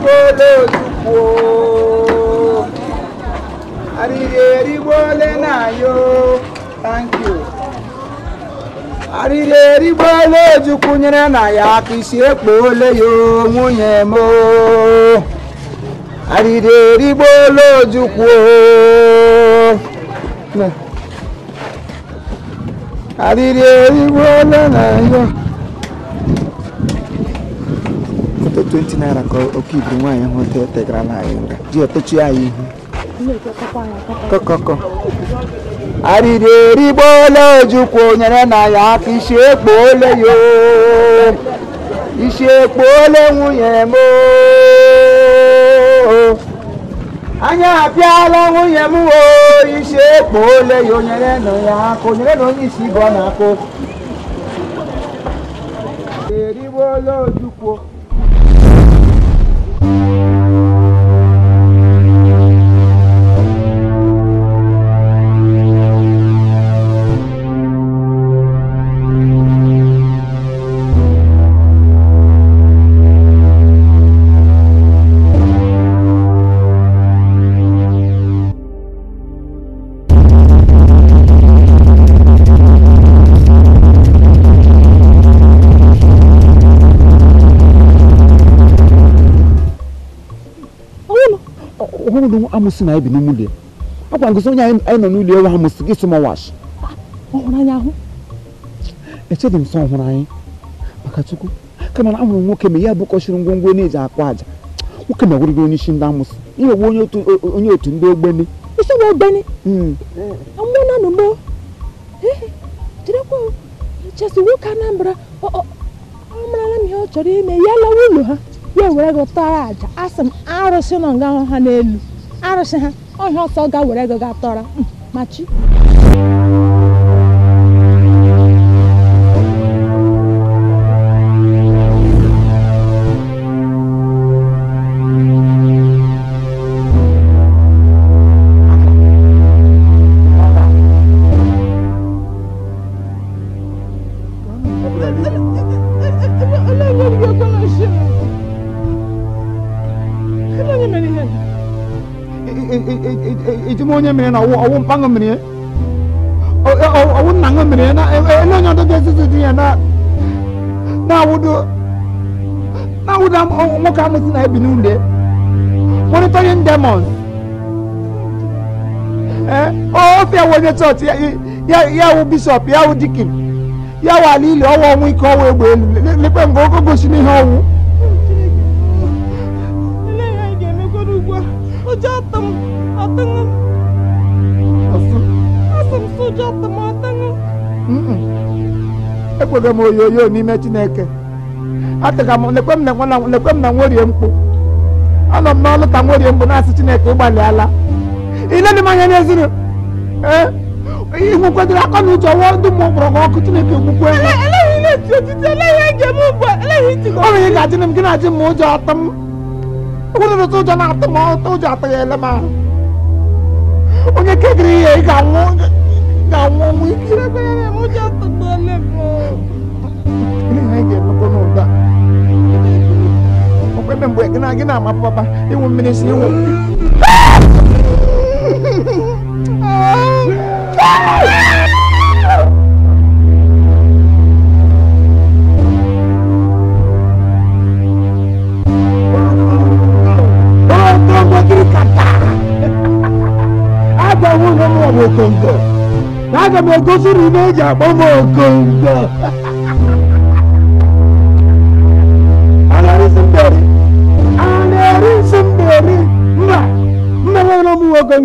erigbuola Ojukwu, arịrị erigbuola Nnayo. Thank you. Arịrị erigbuola Ojukwu nyere na ya aka isi ekpuole ya nwunye m. Arịrị erigbuola Ojukwu. Arịrị erigbuola Nnayo. Foto 20 naira ka oke iburu nwaanyị ahụ tegara na anyị nga ji etochi anyị ihu. Kokoko. Arịrị erigbuola Ojukwu nyere na ya aka isi ekpuole ya, isi ekpuole nwunye m. Anya apịala nwunye m o, isi ekpuole ya, nyere na ya aka, nyere na onye isi ibe ọ na-akụ. Erigbuola Ojukwu. Amusi na ebi n'ụlọ. Akwa ngosi onye anyị nọ n'ụlọ ewu amusi gị sị m wash. Ọ hụrụ anyị ahụ. Echedị m sọ hụrụ anyị maka Chukwu. Kama na ahụrụ nwoke ma ya bụ kọchiri ngwongwo na-eji akwa aja. Nwoke ma wụrụgo onye isi ndị amusi. Ihe bụ onye otu ndị ogbeni. Isi bụ ogbeni? Mmụọ na nụmụ. Jirekwa chesi nwoke Anambra ọ marala m ihe ọ chọrọ ime ya lawa ụlọ ha. Ya were gị tọrọ aja. Asị m arụsị nọ nga ha n'elu. Arụsị ha ọhịa ọsọ ga were ego ga tọrọ machi. Onye mere na ọwụ mkpaṅụ mere ọwụ nna ṅụ mere na ele onye ọdọ ga-ezizi di ya na na-awụdo nwoke amụsị na-ebi n'ụlọ monitoring demons. Ofe onye chọọchị ya wụ bishọp ya wụ dikin ya wụ ala ili ọwụ ọnwụ ike ọwụ egbe elu lekwe mgbe ogo gosi n'ihe ọwụ. Ekwego m oyoyo n'ime Chineke. Atịga m lekwe m na nworie mkpu. Anọ m n'ọlụ ka nworie mkpu na-asị Chineke ịgbalịala. Ilele m anya n'ezinu. Ihu kwadoro aka na uche ọwụwa ndị mmụọ kpọrọ gị ọkụ Chineke egbukwe. Ọ bụ ihe ga-ajị m gị na-ajị m ụjọ atụ m. Ụkwụrụ ụjọ na-atụ m ọtụ ụjọ atụ ya ele m ahụ. Onye kegiri ihe ị ga-anwụ ọnwụ ike. Mgbe gị na-ama papa ịwụ mmiri si ịwụ. Okongo. Aga m egosiri na eji akpọ m Okongo. A na-erisi mberi. A na-erisi mberi. Mba, mma nwere m Okongo.